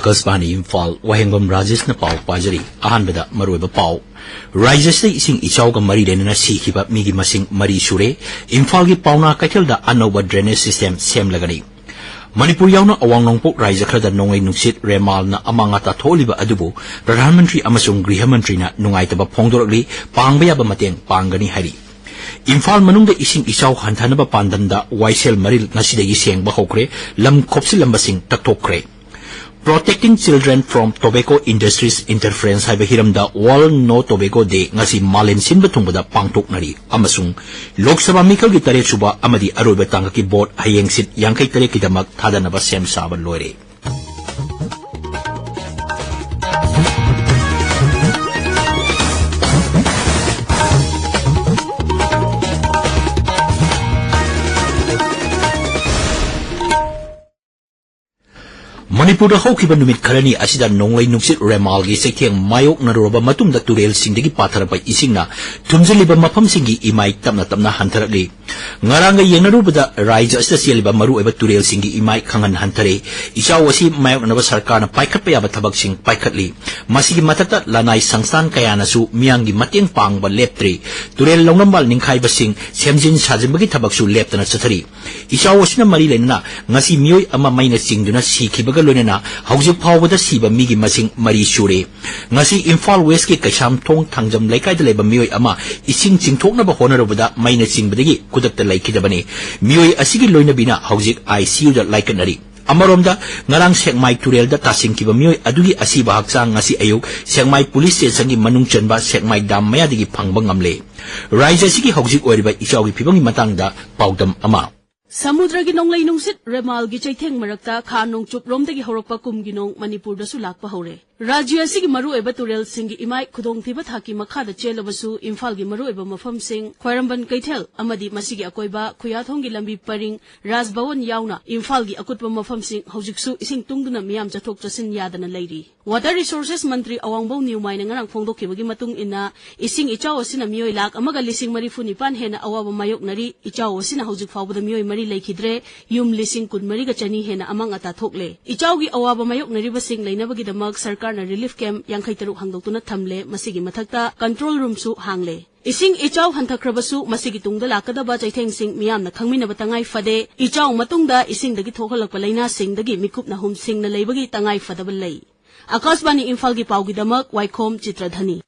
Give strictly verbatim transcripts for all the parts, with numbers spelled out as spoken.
ꯑꯀꯥꯁꯕꯥꯅꯤ ꯏꯝꯐꯥꯜ, ꯋꯥꯍꯦꯡꯕꯝ ꯔꯥꯖꯦꯁꯅ ꯄꯥꯎ ꯄꯥꯖꯔꯤ꯫ ꯑꯍꯥꯟꯕꯗ ꯃꯔꯨꯑꯣꯏꯕ ꯄꯥꯎ꯫ ꯔꯥꯖ꯭ꯌꯁꯤꯗ ꯏꯁꯤꯡ ꯏꯆꯥꯎꯒ ꯃꯔꯤ ꯂꯩꯅꯅ ꯁꯤꯈꯤꯕ ꯃꯤꯒꯤ ꯃꯁꯤꯡ ꯃꯔꯤ ꯁꯨꯔꯦ꯫ ꯏꯝꯐꯥꯜꯒꯤ ꯄꯥꯎꯅꯥ ꯀꯩꯊꯦꯜꯗ ꯑꯅꯧꯕ drainage system ꯁꯦꯝꯂꯒꯅꯤ꯫ ꯃꯅꯤꯄꯨꯔ ꯌꯥꯎꯅ ꯑꯋꯥꯡ ꯅꯣꯡꯄꯣꯛ ꯔꯥꯖ꯭ꯌ ꯈꯔꯗ ꯅꯣꯡꯂꯩ ꯅꯨꯡꯁꯤꯠ ꯔꯦꯃꯥꯜꯅ ꯑꯃꯥꯡ ꯑꯇꯥ ꯊꯣꯛꯍꯜꯂꯤꯕ ꯑꯗꯨꯕꯨ ꯄ꯭ꯔꯙꯥꯟ ꯃꯟꯇ꯭ꯔꯤ ꯑꯃꯁꯨꯡ ꯒ꯭ꯔꯤꯍ ꯃꯟꯇ꯭ꯔꯤꯅ ꯅꯨꯡꯉꯥꯏꯇꯕ ꯐꯣꯡꯗꯣꯔꯛꯂꯤ꯫ ꯄꯥꯡꯕ ꯌꯥꯕ ꯃꯇꯦꯡ ꯄꯥꯡꯒꯅꯤ ꯍꯥꯏꯔꯤ꯫ ꯏꯝꯐꯥꯜ ꯃꯅꯨꯡꯗ ꯏꯁꯤꯡ ꯏꯆꯥꯎ ꯍꯟꯊꯅꯕ ꯄꯥꯟꯗꯝꯗ ꯋꯥꯏꯁꯦꯜ ꯃꯔꯤꯜ ꯉꯁꯤꯗꯒꯤ ꯁꯦꯡꯕ ꯍꯧꯈ꯭ꯔꯦ꯫ ꯂꯝ ꯈꯣꯞꯆꯤꯜꯂꯝꯕꯁꯤꯡ ꯇꯛꯊꯣꯛꯈ꯭ꯔꯦ꯫ Protecting Children from Tobacco Industries Interference ꯍꯥꯏꯕ ꯍꯤꯔꯝꯗ World No Tobacco Day ꯉꯁꯤ ꯃꯥꯂꯦꯝ ꯁꯤꯟꯕ ꯊꯨꯡꯕꯗ ꯄꯥꯡꯊꯣꯛꯅꯔꯤ ꯑꯃꯁꯨꯡ ꯂꯣꯛ ꯁꯚꯥ ꯃꯤꯈꯜꯒꯤ ꯇꯔꯦꯠ ꯁꯨꯕ ꯑꯃꯗꯤ ꯑꯔꯣꯏꯕ ꯇꯥꯡꯀꯛꯀꯤ vote ꯍꯌꯦꯡ seat ꯌꯥꯡꯈꯩ ꯇꯔꯦꯠꯀꯤꯗꯃꯛ ꯊꯥꯗꯅꯕ ꯁꯦꯝ ꯁꯥꯕ ꯂꯣꯏꯔꯦ꯫ ꯃꯅꯤꯄꯨꯔꯗ ꯍꯧꯈꯤꯕ ꯅꯨꯃꯤꯠ ꯈꯔꯅꯤ ꯑꯁꯤꯗ ꯅꯣꯡꯂꯩ ꯅꯨꯡꯁꯤꯠ ꯔꯦꯃꯥꯜꯒꯤ ꯆꯩꯊꯦꯡ ꯃꯥꯌꯣꯛꯅꯔꯨꯔꯕ ꯃꯇꯨꯡꯗ ꯇꯨꯔꯦꯜꯁꯤꯡꯗꯒꯤ ꯄꯥꯊꯔꯛꯄ ꯏꯁꯤꯡꯅ ꯊꯨꯝꯖꯤꯜꯂꯤꯕ ꯃꯐꯝꯁꯤꯡꯒꯤ ꯏꯃꯥꯏ ꯇꯞꯅ ꯇꯞꯅ ꯍꯟꯊꯔꯛꯂꯤ꯫ ꯉꯔꯥꯡꯒ ꯌꯦꯡꯅꯔꯨꯕꯗ ꯔꯥꯖ꯭ꯌ ꯑꯁꯤꯗ ꯆꯦꯜꯂꯤꯕ ꯃꯔꯨꯑꯣꯏꯕ ꯇꯨꯔꯦꯜꯁꯤꯡꯒꯤ ꯏꯃꯥꯏ ꯈꯪꯍꯟ ꯍꯟꯊꯔꯦ꯫ ꯏꯆꯥꯎ ꯑꯁꯤ ꯃꯥꯌꯣꯛꯅꯅꯕ ꯁꯔꯀꯥꯔꯅ ꯄꯥꯏꯈꯠꯄ ꯌꯥꯕ ꯊꯕꯛꯁꯤꯡ ꯄꯥꯏꯈꯠꯂꯤ꯫ ꯃꯁꯤꯒꯤ ꯃꯊꯛꯇ ꯂꯅꯥꯏ ꯁꯪꯁꯊꯥꯟ ꯀꯌꯥꯅꯁꯨ ꯃꯤꯌꯥꯝꯒꯤ ꯃꯇꯦꯡ ꯄꯥꯡꯕ ꯂꯦꯞꯇ꯭ꯔꯤ꯫ ꯇꯨꯔꯦꯜ ꯂꯧꯅꯝꯕꯥꯜ ꯅꯤꯡꯈꯥꯏꯕꯁꯤꯡ ꯁꯦꯝꯖꯤꯟ ꯁꯥꯖꯤꯟꯕꯒꯤ ꯊꯕꯛꯁꯨ ꯂꯦꯞꯇꯅ ꯆꯠꯊꯔꯤ꯫ ꯏꯆꯥꯎ ꯑꯁꯤꯅ ꯃꯔꯤ ꯂꯩꯅꯅ ꯉꯁꯤ ꯃꯤꯑꯣꯏ ꯑꯃ ꯃꯩꯅ ꯆꯤꯡꯗꯨꯅ ꯁꯤꯈꯤꯕꯒ ꯂꯣꯏꯅꯅ ꯍꯧꯖꯤꯛ ꯐꯥꯎꯕꯗ ꯁꯤꯕ ꯃꯤꯒꯤ ꯃꯁꯤꯡ ꯃꯔꯤ ꯁꯨꯔꯦ꯫ ꯉꯁꯤ ꯏꯝꯐꯥꯜ ꯋꯦꯁꯀꯤ ꯀꯩꯁꯥꯝꯊꯣꯡ ꯊꯥꯡꯖꯝ ꯂꯩꯀꯥꯏꯗ ꯂꯩꯕ ꯃꯤꯑꯣꯏ ꯑꯃ ꯏꯁꯤꯡ ꯆꯤꯡꯊꯣꯛꯅꯕ ꯍꯣꯠꯅꯔꯨꯕꯗ ꯃꯩꯅ ꯆꯤꯡꯕꯗꯒꯤ ꯈꯨꯗꯛꯇ ꯂꯩꯈꯤꯗꯕꯅꯤ꯫ ꯃꯤꯑꯣꯏ ꯑꯁꯤꯒꯤ ꯂꯣꯏꯅꯕꯤꯅ ꯍꯧꯖꯤꯛ ICUꯗ ꯂꯥꯏꯀꯠꯅꯔꯤ꯫ ꯑꯃꯔꯣꯝꯗ, ꯉꯔꯥꯡ ꯁꯦꯛꯃꯥꯏ ꯇꯨꯔꯦꯜꯗ ꯇꯥꯁꯤꯟꯈꯤꯕ ꯃꯤꯑꯣꯏ ꯑꯗꯨꯒꯤ ꯑꯁꯤꯕ ꯍꯛꯆꯥꯡ ꯉꯁꯤ ꯑꯌꯨꯛ ꯁꯦꯛꯃꯥꯏ ꯄꯨꯂꯤꯁ ꯁ꯭ꯇꯦꯁꯟꯒꯤ ꯃꯅꯨꯡ ꯆꯟꯕ ꯁꯦꯛꯃꯥꯏ ꯗꯥꯝ ꯃꯌꯥꯗꯒꯤ ꯐꯪꯕ ꯉꯝꯂꯦ꯫ ꯔꯥꯖ꯭ꯌ ꯑꯁꯤꯒꯤ ꯍꯧꯖꯤꯛ ꯑꯣꯏꯔꯤꯕ ꯏꯆꯥꯎꯒꯤ ꯐꯤꯕꯝꯒꯤ ꯃꯇꯥꯡꯗ ꯄꯥꯎꯗꯝ ꯑꯃ꯫ ꯁꯃꯨꯗ꯭ꯔꯒꯤ ꯅꯣꯡꯂꯩ ꯅꯨꯡꯁꯤꯠ ꯔꯦꯃꯥꯜꯒꯤ ꯆꯩꯊꯦꯡ ꯃꯔꯛꯇ ꯈꯥ ꯅꯣꯡꯆꯨꯞ ꯔꯣꯝꯗꯒꯤ ꯍꯧꯔꯛꯄ ꯀꯨꯝꯒꯤ ꯅꯣꯡ ꯃꯅꯤꯄꯨꯔꯗꯁꯨ ꯂꯥꯛꯄ ꯍꯧꯔꯦ꯫ ꯔꯥꯖ꯭ꯌ ꯑꯁꯤꯒꯤ ꯃꯔꯨꯑꯣꯏꯕ ꯇꯨꯔꯦꯜꯁꯤꯡꯒꯤ ꯏꯃꯥꯏ ꯈꯨꯗꯣꯡꯊꯤꯕ ꯊꯥꯛꯀꯤ ꯃꯈꯥꯗ ꯆꯦꯜꯂꯕꯁꯨ, ꯏꯝꯐꯥꯜꯒꯤ ꯃꯔꯨꯑꯣꯏꯕ ꯃꯐꯝꯁꯤꯡ, ꯈ꯭ꯋꯥꯏꯔꯝꯕꯟ ꯀꯩꯊꯦꯜ ꯑꯃꯗꯤ ꯃꯁꯤꯒꯤ ꯑꯀꯣꯏꯕ, ꯈꯨꯌꯥꯊꯣꯡꯒꯤ ꯂꯝꯕꯤ ꯄꯔꯤꯡ, ꯔꯥꯖ ꯚꯋꯟ ꯌꯥꯎꯅ ꯏꯝꯐꯥꯜꯒꯤ ꯑꯀꯨꯠꯄ ꯃꯐꯝꯁꯤꯡ ꯍꯧꯖꯤꯛꯁꯨ ꯏꯁꯤꯡ ꯇꯨꯡꯗꯨꯅ ꯃꯤꯌꯥꯝ ꯆꯠꯊꯣꯛ ꯆꯠꯁꯤꯟ ꯌꯥꯗꯅ ꯂꯩꯔꯤ꯫ Water Resources ꯃꯟꯇ꯭ꯔꯤ ꯑꯋꯥꯡꯕꯧ ꯅ꯭ꯌꯨꯃꯥꯏꯅ ꯉꯔꯥꯡ ꯐꯣꯡꯗꯣꯛꯈꯤꯕꯒꯤ ꯃꯇꯨꯡ ꯏꯟꯅ, ꯏꯁꯤꯡ ꯏꯆꯥꯎ ꯑꯁꯤꯅ ꯃꯤꯑꯣꯏ ꯂꯥꯈ ꯑꯃꯒ ꯂꯤꯁꯤꯡ ꯃꯔꯤꯐꯨ ꯅꯤꯄꯥꯟ ꯍꯦꯟꯅ ꯑꯋꯥꯕ ꯃꯥꯌꯣꯛꯅꯔꯤ꯫ ꯏꯆꯥꯎ ꯑꯁꯤꯅ ꯍꯧꯖꯤꯛ ꯐꯥꯎꯕꯗ ꯃꯤꯑꯣꯏ ꯃꯔꯤ ꯂꯩꯈꯤꯗ꯭ꯔꯦ꯫ ꯌꯨꯝ ꯂꯤꯁꯤꯡ ꯀꯨꯟꯃꯔꯤꯒ ꯆꯅꯤ ꯍꯦꯟꯅ ꯑꯃꯥꯡ ꯑꯇꯥ ꯊꯣꯛꯂꯦ꯫ ꯏꯆꯥꯎꯒꯤ ꯑꯋꯥꯕ ꯃꯥꯌꯣꯛꯅꯔꯤꯕꯁꯤꯡ ꯂꯩꯅꯕꯒꯤꯗꯃꯛ ꯁꯔꯀꯥꯔꯅ relief camp ꯌꯥꯡꯈꯩ ꯇꯔꯨꯛ ꯍꯥꯡꯗꯣꯛꯇꯨꯅ ꯊꯝꯂꯦ꯫ ꯃꯁꯤꯒꯤ ꯃꯊꯛꯇ control roomꯁꯨ ꯍꯥꯡꯂꯦ꯫ ꯏꯁꯤꯡ ꯏꯆꯥꯎ ꯍꯟꯊꯈ꯭ꯔꯕꯁꯨ, ꯃꯁꯤꯒꯤ ꯇꯨꯡꯗ ꯂꯥꯛꯀꯗꯕ ꯆꯩꯊꯦꯡꯁꯤꯡ ꯃꯤꯌꯥꯝꯅ ꯈꯪꯃꯤꯟꯅꯕ ꯇꯉꯥꯏ ꯐꯗꯦ꯫ ꯏꯆꯥꯎ ꯃꯇꯨꯡꯗ ꯏꯁꯤꯡꯗꯒꯤ ꯊꯣꯛꯍꯜꯂꯛꯄ ꯂꯥꯏꯅꯥꯁꯤꯡꯗꯒꯤ ꯃꯤꯀꯨꯞ ꯅꯥꯍꯨꯝ ꯁꯤꯡꯅ ꯂꯩꯕꯒꯤ ꯇꯉꯥꯏ ꯐꯗꯕ ꯂꯩ꯫ ꯑꯀꯥꯁꯕꯥꯅꯤ ꯏꯝꯐꯥꯜꯒꯤ ꯄꯥꯎꯒꯤꯗꯃꯛ ꯋꯥꯏꯈꯣꯝ ꯆꯤꯇ꯭ꯔꯙꯅꯤ꯫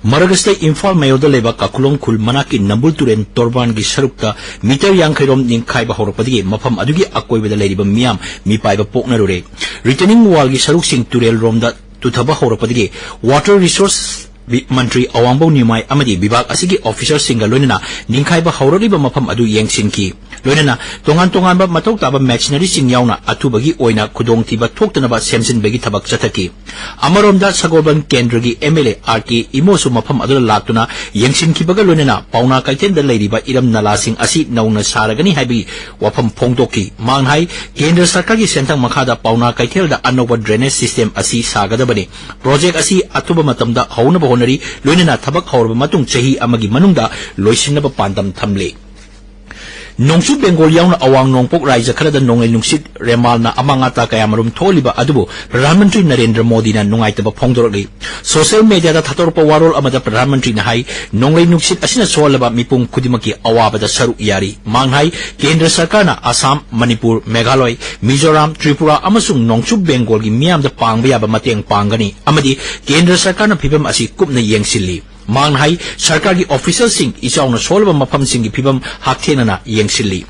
ꯃꯔꯒꯁꯇ ꯏꯝꯐꯥꯜ ꯃꯌꯣꯜꯗ ꯂꯩꯕ ꯀꯥꯈꯨꯂꯣꯡ ꯈꯨꯜ ꯃꯅꯥꯛꯀꯤ ꯅꯝꯕꯨꯜ ꯇꯨꯔꯦꯜ ꯇꯣꯔꯕꯥꯟꯒꯤ ꯁꯔꯨꯛꯇ ꯃꯤꯇꯔ ꯌꯥꯡꯈꯩ ꯔꯣꯝ ꯅꯤꯡꯈꯥꯏꯕ ꯍꯧꯔꯛꯄꯗꯒꯤ ꯃꯐꯝ ꯑꯗꯨꯒꯤ ꯑꯀꯣꯏꯕꯗ ꯂꯩꯔꯤꯕ ꯃꯤꯌꯥꯝ ꯃꯤꯄꯥꯏꯕ ꯄꯣꯛꯅꯔꯨꯔꯦ꯫ Retaining wallꯒꯤ ꯁꯔꯨꯛꯁꯤꯡ ꯇꯨꯔꯦꯜ ꯔꯣꯝꯗ ꯇꯨꯊꯕ ꯍꯧꯔꯛꯄꯗꯒꯤ Water Resource ꯕꯤ-, ꯃꯟꯇ꯭ꯔꯤ ꯑꯋꯥꯡꯕꯧ ꯅꯤꯃꯥꯏ ꯑꯃꯗꯤ ꯕꯤꯚꯥꯒ ꯑꯁꯤꯒꯤ officerꯁꯤꯡꯒ ꯂꯣꯏꯅꯅ ꯅꯤꯡꯈꯥꯏꯕ ꯍꯧꯔꯛꯂꯤꯕ ꯃꯐꯝ ꯑꯗꯨ ꯌꯦꯡꯁꯤꯟꯈꯤ꯫ ꯂꯣꯏꯅꯅ ꯇꯣꯉꯥꯟ ꯇꯣꯉꯥꯟꯕ ꯃꯊꯧ ꯇꯥꯕ machineryꯁꯤꯡ ꯌꯥꯎꯅ ꯑꯊꯨꯕꯒꯤ ꯑꯣꯏꯅ ꯈꯨꯗꯣꯡꯊꯤꯕ ꯊꯣꯛꯇꯅꯕ ꯁꯦꯝꯖꯤꯟꯕꯒꯤ ꯊꯕꯛ ꯆꯠꯊꯈꯤ꯫ ꯑꯃꯔꯣꯝꯗ ꯁꯒꯣꯜꯕꯟ ꯀꯦꯟꯗ꯭ꯔꯒꯤ MLA R K ꯏꯃꯣꯁꯨ ꯃꯐꯝ ꯑꯗꯨꯗ ꯂꯥꯛꯇꯨꯅ ꯌꯦꯡꯁꯤꯟꯈꯤꯕꯒ ꯂꯣꯏꯅꯅ ꯄꯥꯎꯅꯥ ꯀꯩꯊꯦꯜꯗ ꯂꯩꯔꯤꯕ ꯏꯔꯝ ꯅꯂꯥꯁꯤꯡ ꯑꯁꯤ ꯅꯧꯅ ꯁꯥꯔꯒꯅꯤ ꯍꯥꯏꯕꯒꯤ ꯋꯥꯐꯝ ꯐꯣꯡꯗꯣꯛꯈꯤ꯫ ꯃꯍꯥꯛꯅ ꯍꯥꯏ, ꯀꯦꯟꯗ꯭ꯔ ꯁꯔꯀꯥꯔꯒꯤ ꯁꯦꯟꯊꯪ ꯃꯈꯥꯗ ꯄꯥꯎꯅꯥ ꯀꯩꯊꯦꯜꯗ ꯑꯅꯧꯕ drainage system ꯑꯁꯤ ꯁꯥꯒꯗꯕꯅꯤ꯫ Project ꯑꯁꯤ ꯑꯊꯨꯕ ꯃꯇꯝꯗ ꯍꯧꯅꯕ ꯍꯣꯠꯅꯔꯤ, ꯂꯣꯏꯅꯅ ꯊꯕꯛ ꯍꯧꯔꯕ ꯃꯇꯨꯡ ꯆꯍꯤ ꯑꯃꯒꯤ ꯃꯅꯨꯡꯗ ꯂꯣꯏꯁꯤꯟꯅꯕ ꯄꯥꯟꯗꯝ ꯊꯝꯂꯤ꯫ ꯅꯣꯡꯆꯨꯞ ꯕꯦꯡꯒꯣꯜ ꯌꯥꯎꯅ ꯑꯋꯥꯡ ꯅꯣꯡꯄꯣꯛ ꯔꯥꯏꯖ꯭ꯌ ꯈꯔꯗ ꯅꯣꯡꯂꯩ ꯅꯨꯡꯁꯤꯠ ꯔꯦꯃꯥꯜꯅ ꯑꯃꯥꯡ ꯑꯇꯥ ꯀꯌꯥꯃꯔꯨꯝ ꯊꯣꯛꯍꯜꯂꯤꯕ ꯑꯗꯨꯕꯨ ꯄ꯭ꯔꯙꯥꯟ ꯃꯟꯇ꯭ꯔꯤ ꯅꯔꯦꯟꯗ꯭ꯔ ꯃꯣꯗꯤꯅ ꯅꯨꯡꯉꯥꯏꯇꯕ ꯐꯣꯡꯗꯣꯔꯛꯂꯤ꯫ Social mediaꯗ ꯊꯥꯗꯣꯔꯛꯄ ꯋꯥꯔꯣꯜ ꯑꯃꯗ ꯄ꯭ꯔꯙꯥꯟ ꯃꯟꯇ꯭ꯔꯤꯅ ꯍꯥꯏ, ꯅꯣꯡꯂꯩ ꯅꯨꯡꯁꯤꯠ ꯑꯁꯤꯅ ꯁꯣꯛꯍꯜꯂꯕ ꯃꯤꯄꯨꯝ ꯈꯨꯗꯤꯡꯃꯛꯀꯤ ꯑꯋꯥꯕꯗ ꯁꯔꯨꯛ ꯌꯥꯔꯤ꯫ ꯃꯍꯥꯛꯅ ꯍꯥꯏ, ꯀꯦꯟꯗ꯭ꯔ ꯁꯔꯀꯥꯔꯅ ꯑꯁꯥꯝ, ꯃꯅꯤꯄꯨꯔ, ꯃꯦꯘꯥꯂꯣꯏ, ꯃꯤꯖꯣꯔꯥꯝ, ꯇ꯭ꯔꯤꯄꯨꯔꯥ ꯑꯃꯁꯨꯡ ꯅꯣꯡꯆꯨꯞ ꯕꯦꯡꯒꯣꯜꯒꯤ ꯃꯤꯌꯥꯝꯗ ꯄꯥꯡꯕ ꯌꯥꯕ ꯃꯇꯦꯡ ꯄꯥꯡꯒꯅꯤ ꯑꯃꯗꯤ ꯀꯦꯟꯗ꯭ꯔ ꯁꯔꯀꯥꯔꯅ ꯐꯤꯚꯝ ꯑꯁꯤ ꯀꯨꯞꯅ ꯌꯦꯡꯁꯤꯜꯂꯤ꯫ ꯃꯍꯥꯛꯅ ꯍꯥꯏ, ꯁꯔꯀꯥꯔꯒꯤ officialꯁꯤꯡ ꯏꯆꯥꯎꯅ ꯁꯣꯛꯍꯜꯂꯕ ꯃꯐꯝꯁꯤꯡꯒꯤ ꯐꯤꯚꯝ ꯍꯛꯊꯦꯡꯅꯅ ꯌꯦꯡꯁꯤꯜꯂꯤ꯫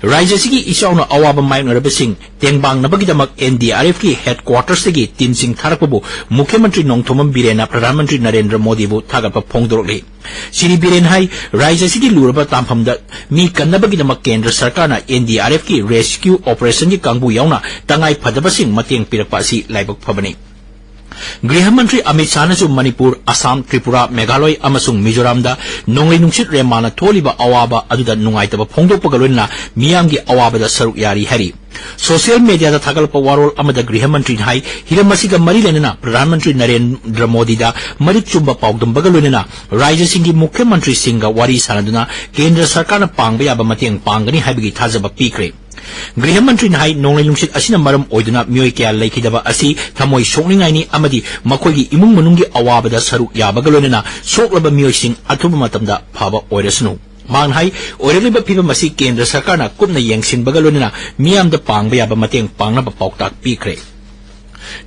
ꯔꯥꯖ꯭ꯌ ꯑꯁꯤꯒꯤ ꯏꯆꯥꯎꯅ ꯑꯋꯥꯕ ꯃꯥꯌꯣꯛꯅꯔꯕꯁꯤꯡ ꯇꯦꯡꯕꯥꯡꯅꯕꯒꯤꯗꯃꯛ N D R F ꯀꯤ headquarters ꯇꯒꯤ team ꯁꯤꯡ ꯊꯥꯔꯛꯄꯕꯨ ꯃꯨꯈ꯭ꯌ ꯃꯟꯇ꯭ꯔꯤ ꯅꯣꯡꯊꯣꯝꯕꯝ ꯕꯤꯔꯦꯟꯅ ꯄ꯭ꯔꯙꯥꯟ ꯃꯟꯇ꯭ꯔꯤ ꯅꯔꯦꯟꯗ꯭ꯔ ꯃꯣꯗꯤꯕꯨ ꯊꯥꯒꯠꯄ ꯐꯣꯡꯗꯣꯔꯛꯂꯤ꯫ ꯁ꯭ꯔꯤ ꯕꯤꯔꯦꯟ ꯍꯥꯏ, ꯔꯥꯖ꯭ꯌ ꯑꯁꯤꯒꯤ ꯂꯨꯔꯕ ꯇꯥꯟꯐꯝꯗ ꯃꯤ ꯀꯟꯅꯕꯒꯤꯗꯃꯛ ꯀꯦꯟꯗ꯭ꯔ ꯁꯔꯀꯥꯔꯅ N D R F ꯀꯤ rescue operation ꯒꯤ ꯀꯥꯡꯕꯨ ꯌꯥꯎꯅ ꯇꯉꯥꯏ ꯐꯗꯕꯁꯤꯡ ꯃꯇꯦꯡ ꯄꯤꯔꯛꯄ ꯑꯁꯤ ꯂꯥꯏꯕꯛ ꯐꯕꯅꯤ꯫ ꯒ꯭ꯔꯤꯍ ꯃꯟꯇ꯭ꯔꯤ ꯑꯃꯤꯠ ꯁꯥꯍꯅꯁꯨ ꯃꯅꯤꯄꯨꯔ, ꯑꯁꯥꯝ, ꯇ꯭ꯔꯤꯄꯨꯔꯥ, ꯃꯦꯘꯥꯂꯣꯏ ꯑꯃꯁꯨꯡ ꯃꯤꯖꯣꯔꯥꯝꯗ ꯅꯣꯡꯂꯩ ꯅꯨꯡꯁꯤꯠ ꯔꯦꯃꯥꯜꯅ ꯊꯣꯛꯍꯜꯂꯤꯕ ꯑꯋꯥꯕ ꯑꯗꯨꯗ ꯅꯨꯡꯉꯥꯏꯇꯕ ꯐꯣꯡꯗꯣꯛꯄꯒ ꯂꯣꯏꯅꯅ ꯃꯤꯌꯥꯝꯒꯤ ꯑꯋꯥꯕꯗ ꯁꯔꯨꯛ ꯌꯥꯔꯤ ꯍꯥꯏꯔꯤ꯫ Social media ꯗ ꯊꯥꯒꯠꯂꯛꯄ ꯋꯥꯔꯣꯜ ꯑꯃꯗ ꯒ꯭ꯔꯤꯍ ꯃꯟꯇ꯭ꯔꯤꯅ ꯍꯥꯏ, ꯍꯤꯔꯝ ꯑꯁꯤꯒ ꯃꯔꯤ ꯂꯩꯅꯅ ꯄ꯭ꯔꯙꯥꯟ ꯃꯟꯇ꯭ꯔꯤ ꯅꯔꯦꯟꯗ꯭ꯔ ꯃꯣꯗꯤꯗ ꯃꯔꯤꯛ ꯆꯨꯝꯕ ꯄꯥꯎꯗꯝꯕꯒ ꯂꯣꯏꯅꯅ ꯔꯥꯖ꯭ꯌꯁꯤꯡꯒꯤ ꯃꯨꯈ꯭ꯌ ꯃꯟꯇ꯭ꯔꯤꯁꯤꯡꯒ ꯋꯥꯔꯤ ꯁꯥꯟꯅꯗꯨꯅ ꯀꯦꯟꯗ꯭ꯔ ꯁꯔꯀꯥꯔꯅ ꯄꯥꯡꯕ ꯌꯥꯕ ꯃꯇꯦꯡ ꯄꯥꯡꯒꯅꯤ ꯍꯥꯏꯕꯒꯤ ꯊꯥꯖꯕ ꯄꯤꯈ꯭ꯔꯦ꯫ ꯒ꯭ꯔꯤꯍ ꯃꯟꯇ꯭ꯔꯤꯅ ꯍꯥꯏ, ꯅꯣꯡꯂꯩ ꯅꯨꯡꯁꯤꯠ ꯑꯁꯤꯅ ꯃꯔꯝ ꯑꯣꯏꯗꯨꯅ ꯃꯤꯑꯣꯏ ꯀꯌꯥ ꯂꯩꯈꯤꯗꯕ ꯑꯁꯤ ꯊꯃꯣꯏ ꯁꯣꯛꯅꯤꯡꯉꯥꯏꯅꯤ ꯑꯃꯗꯤ ꯃꯈꯣꯏꯒꯤ ꯏꯃꯨꯡ ꯃꯅꯨꯡꯒꯤ ꯑꯋꯥꯕꯗ ꯁꯔꯨꯛ ꯌꯥꯕꯒ ꯂꯣꯏꯅꯅ ꯁꯣꯛꯂꯕ ꯃꯤꯑꯣꯏꯁꯤꯡ ꯑꯊꯨꯕ ꯃꯇꯝꯗ ꯐꯕ ꯑꯣꯏꯔꯁꯅꯨ꯫ ꯃꯍꯥꯛꯅ ꯍꯥꯏ, ꯑꯣꯏꯔꯛꯂꯤꯕ ꯐꯤꯕꯝ ꯑꯁꯤ ꯀꯦꯟꯗ꯭ꯔ ꯁꯔꯀꯥꯔꯅ ꯀꯨꯞꯅ ꯌꯦꯡꯁꯤꯟꯕꯒ ꯂꯣꯏꯅꯅ ꯃꯤꯌꯥꯝꯗ ꯄꯥꯡꯕ ꯌꯥꯕ ꯃꯇꯦꯡ ꯄꯥꯡꯅꯕ ꯄꯥꯎꯇꯥꯛ ꯄꯤꯈ꯭ꯔꯦ꯫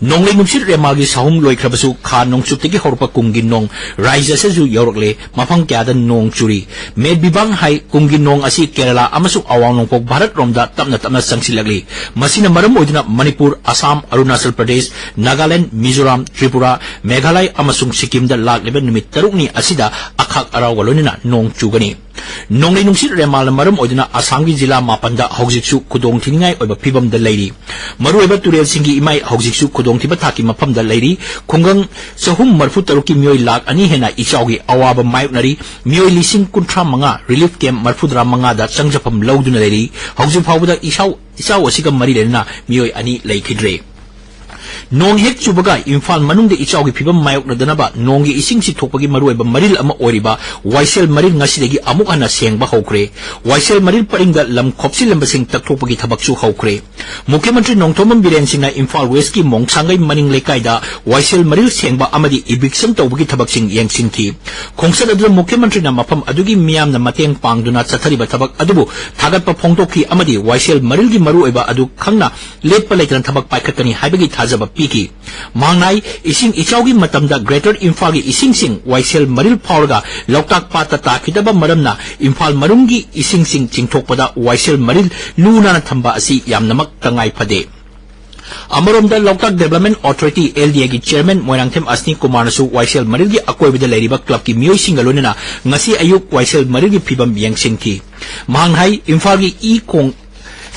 ꯅꯣꯡꯂꯩ ꯅꯨꯡꯁꯤꯠ ꯔꯦꯃꯥꯜꯒꯤ ꯁꯥꯍꯨꯝ ꯂꯣꯏꯈ꯭ꯔꯕꯁꯨ ꯈꯥ ꯅꯣꯡꯆꯨꯞꯇꯒꯤ ꯍꯧꯔꯛꯄ ꯀꯨꯝꯒꯤ ꯅꯣꯡ ꯔꯥꯖ꯭ꯌ ꯑꯁꯤꯁꯨ ꯌꯧꯔꯛꯂꯦ꯫ ꯃꯐꯝ ꯀꯌꯥꯗ ꯅꯣꯡ ꯆꯨꯔꯤ꯫ ꯃꯦꯠ ꯕꯤꯕꯥꯡ ꯍꯥꯏ, ꯀꯨꯝꯒꯤ ꯅꯣꯡ ꯑꯁꯤ ꯀꯦꯔꯂꯥ ꯑꯃꯁꯨꯡ ꯑꯋꯥꯡ ꯅꯣꯡꯄꯣꯛ ꯚꯥꯔꯠ ꯔꯣꯝꯗ ꯇꯞꯅ ꯇꯞꯅ ꯆꯪꯁꯤꯜꯂꯛꯂꯤ꯫ ꯃꯁꯤꯅ ꯃꯔꯝ ꯑꯣꯏꯗꯨꯅ ꯃꯅꯤꯄꯨꯔ, ꯑꯁꯥꯝ, ꯑꯔꯨꯅꯥꯆꯜ ꯄ꯭ꯔꯗꯦꯁ, ꯅꯥꯒꯥꯂꯦꯟꯗ, ꯃꯤꯖꯣꯔꯥꯝ, ꯇ꯭ꯔꯤꯄꯨꯔꯥ, ꯃꯦꯘꯥꯂꯌ ꯑꯃꯁꯨꯡ ꯁꯤꯛꯀꯤꯝꯗ ꯂꯥꯛꯂꯤꯕ ꯅꯨꯃꯤꯠ ꯇꯔꯨꯛꯅꯤ ꯑꯁꯤꯗ ꯑꯈꯥꯛ ꯑꯔꯥꯎꯒ ꯂꯣꯏꯅꯅ ꯅꯣꯡ ꯆꯨꯒꯅꯤ꯫ ꯅꯣꯡꯂꯩ ꯅꯨꯡꯁꯤꯠ ꯔꯦꯃꯥꯜꯅ ꯃꯔꯝ ꯑꯣꯏꯗꯨꯅ ꯑꯁꯥꯝꯒꯤ ꯖꯤꯂꯥ ꯃꯥꯄꯟꯗ ꯍꯧꯖꯤꯛꯁꯨ ꯈꯨꯗꯣꯡꯊꯤꯅꯤꯡꯉꯥꯏ ꯑꯣꯏꯕ ꯐꯤꯕꯝꯗ ꯂꯩꯔꯤ꯫ ꯃꯔꯨꯑꯣꯏꯕ ꯇꯨꯔꯦꯜꯁꯤꯡꯒꯤ ꯏꯃꯥꯏ ꯍꯧꯖꯤꯛꯁꯨ ꯈꯨꯗꯣꯡꯊꯤꯕ ꯊꯥꯛꯀꯤ ꯃꯐꯝꯗ ꯂꯩꯔꯤ꯫ ꯈꯨꯡꯒꯪ ꯆꯍꯨꯝ ꯃꯔꯤꯐꯨ ꯇꯔꯨꯛꯀꯤ ꯃꯤꯑꯣꯏ ꯂꯥꯈ ꯑꯅꯤ ꯍꯦꯟꯅ ꯏꯆꯥꯎꯒꯤ ꯑꯋꯥꯕ ꯃꯥꯌꯣꯛꯅꯔꯤ꯫ ꯃꯤꯑꯣꯏ ꯂꯤꯁꯤꯡ ꯀꯨꯟꯊ꯭ꯔꯥ ꯃꯉꯥ relief camp ꯃꯔꯤꯐꯨꯇꯔꯥ ꯃꯉꯥꯗ ꯆꯪꯖꯐꯝ ꯂꯧꯗꯨꯅ ꯂꯩꯔꯤ꯫ ꯍꯧꯖꯤꯛ ꯐꯥꯎꯕꯗ ꯏꯆꯥꯎ, ꯏꯆꯥꯎ ꯑꯁꯤꯒ ꯃꯔꯤ ꯂꯩꯅꯅ ꯃꯤꯑꯣꯏ ꯑꯅꯤ ꯂꯩꯈꯤꯗ꯭ꯔꯦ꯫ ꯅꯣꯡ ꯍꯦꯛ ꯆꯨꯕꯒ ꯏꯝꯐꯥꯜ ꯃꯅꯨꯡꯗ ꯏꯆꯥꯎꯒꯤ ꯐꯤꯕꯝ ꯃꯥꯌꯣꯛꯅꯗꯅꯕ ꯅꯣꯡꯒꯤ ꯏꯁꯤꯡ ꯆꯤꯊꯣꯛꯄꯒꯤ ꯃꯔꯨꯑꯣꯏꯕ ꯃꯔꯤꯜ ꯑꯃ ꯑꯣꯏꯔꯤꯕ ꯋꯥꯏꯁꯦꯜ ꯃꯔꯤꯜ ꯉꯁꯤꯗꯒꯤ ꯑꯃꯨꯛ ꯍꯟꯅ ꯁꯦꯡꯕ ꯍꯧꯈ꯭ꯔꯦ꯫ ꯋꯥꯏꯁꯦꯜ ꯃꯔꯤꯜ ꯄꯔꯤꯡꯗ ꯂꯝ ꯈꯣꯞꯆꯤꯜꯂꯝꯕꯁꯤꯡ ꯇꯛꯊꯣꯛꯄꯒꯤ ꯊꯕꯛꯁꯨ ꯍꯧꯈ꯭ꯔꯦ꯫ ꯃꯨꯈ꯭ꯌ ꯃꯟꯇ꯭ꯔꯤ ꯅꯣꯡꯊꯣꯝꯕꯝ ꯕꯤꯔꯦꯟ ꯁꯤꯡꯅ ꯏꯝꯐꯥꯜ ꯋꯦꯁꯀꯤ ꯃꯣꯡꯁꯥꯡꯒꯩ ꯃꯅꯤꯡ ꯂꯩꯀꯥꯏꯗ ꯋꯥꯏꯁꯦꯜ ꯃꯔꯤꯜ ꯁꯦꯡꯕ ꯑꯃꯗꯤ eviction ꯇꯧꯕꯒꯤ ꯊꯕꯛꯁꯤꯡ ꯌꯦꯡꯁꯤꯟꯈꯤ꯫ ꯈꯣꯡꯆꯠ ꯑꯗꯨꯗ ꯃꯨꯈ꯭ꯌ ꯃꯟꯇ꯭ꯔꯤꯅ ꯃꯐꯝ ꯑꯗꯨꯒꯤ ꯃꯤꯌꯥꯝꯅ ꯃꯇꯦꯡ ꯄꯥꯡꯗꯨꯅ ꯆꯠꯊꯔꯤꯕ ꯊꯕꯛ ꯑꯗꯨꯕꯨ ꯊꯥꯒꯠꯄ ꯐꯣꯡꯗꯣꯛꯈꯤ ꯑꯃꯗꯤ ꯋꯥꯏꯁꯦꯜ ꯃꯔꯤꯜꯒꯤ ꯃꯔꯨꯑꯣꯏꯕ ꯑꯗꯨ ꯈꯪꯅ ꯂꯦꯞꯄ ꯂꯩꯇꯅ ꯊꯕꯛ ꯄꯥꯏꯈꯠꯀꯅꯤ ꯍꯥꯏꯕꯒꯤ ꯊꯥꯖꯕ ꯄꯤꯈꯤ꯫ ꯃꯍꯥꯛꯅ ꯍꯥꯏ, ꯏꯁꯤꯡ ꯏꯆꯥꯎꯒꯤ ꯃꯇꯝꯗ Greater ꯏꯝꯐꯥꯜꯒꯤ ꯏꯁꯤꯡꯁꯤꯡ ꯋꯥꯏꯁꯦꯜ ꯃꯔꯤꯜ ꯐꯥꯎꯔꯒ ꯂꯣꯛꯇꯥꯛ ꯄꯥꯠꯇ ꯇꯥꯈꯤꯗꯕ ꯃꯔꯝꯅ ꯏꯝꯐꯥꯜ ꯃꯅꯨꯡꯒꯤ ꯏꯁꯤꯡꯁꯤꯡ ꯆꯤꯡꯊꯣꯛꯄꯗ ꯋꯥꯏꯁꯦꯜ ꯃꯔꯤꯜ ꯂꯨ ꯅꯥꯟꯅ ꯊꯝꯕ ꯑꯁꯤ ꯌꯥꯝꯅꯃꯛ ꯇꯉꯥꯏ ꯐꯗꯦ꯫ ꯑꯃꯔꯣꯝꯗ ꯂꯣꯛꯇꯥꯛ Development Authority, L D Aꯒꯤ chairman Moirangthem ꯑꯁꯅꯤ ꯀꯨꯃꯥꯔꯅꯁꯨ ꯋꯥꯏꯁꯦꯜ ꯃꯔꯤꯜꯒꯤ ꯑꯀꯣꯏꯕꯗ ꯂꯩꯔꯤꯕ clubꯀꯤ ꯃꯤꯑꯣꯏꯁꯤꯡꯒ ꯂꯣꯏꯅꯅ ꯉꯁꯤ ꯑꯌꯨꯛ ꯋꯥꯏꯁꯦꯜ ꯃꯔꯤꯜꯒꯤ ꯐꯤꯕꯝ ꯌꯦꯡꯁꯤꯟꯈꯤ꯫ ꯃꯍꯥꯛꯅ ꯍꯥꯏ, ꯏꯝꯐꯥꯜꯒꯤ ꯏ ꯈꯣꯡ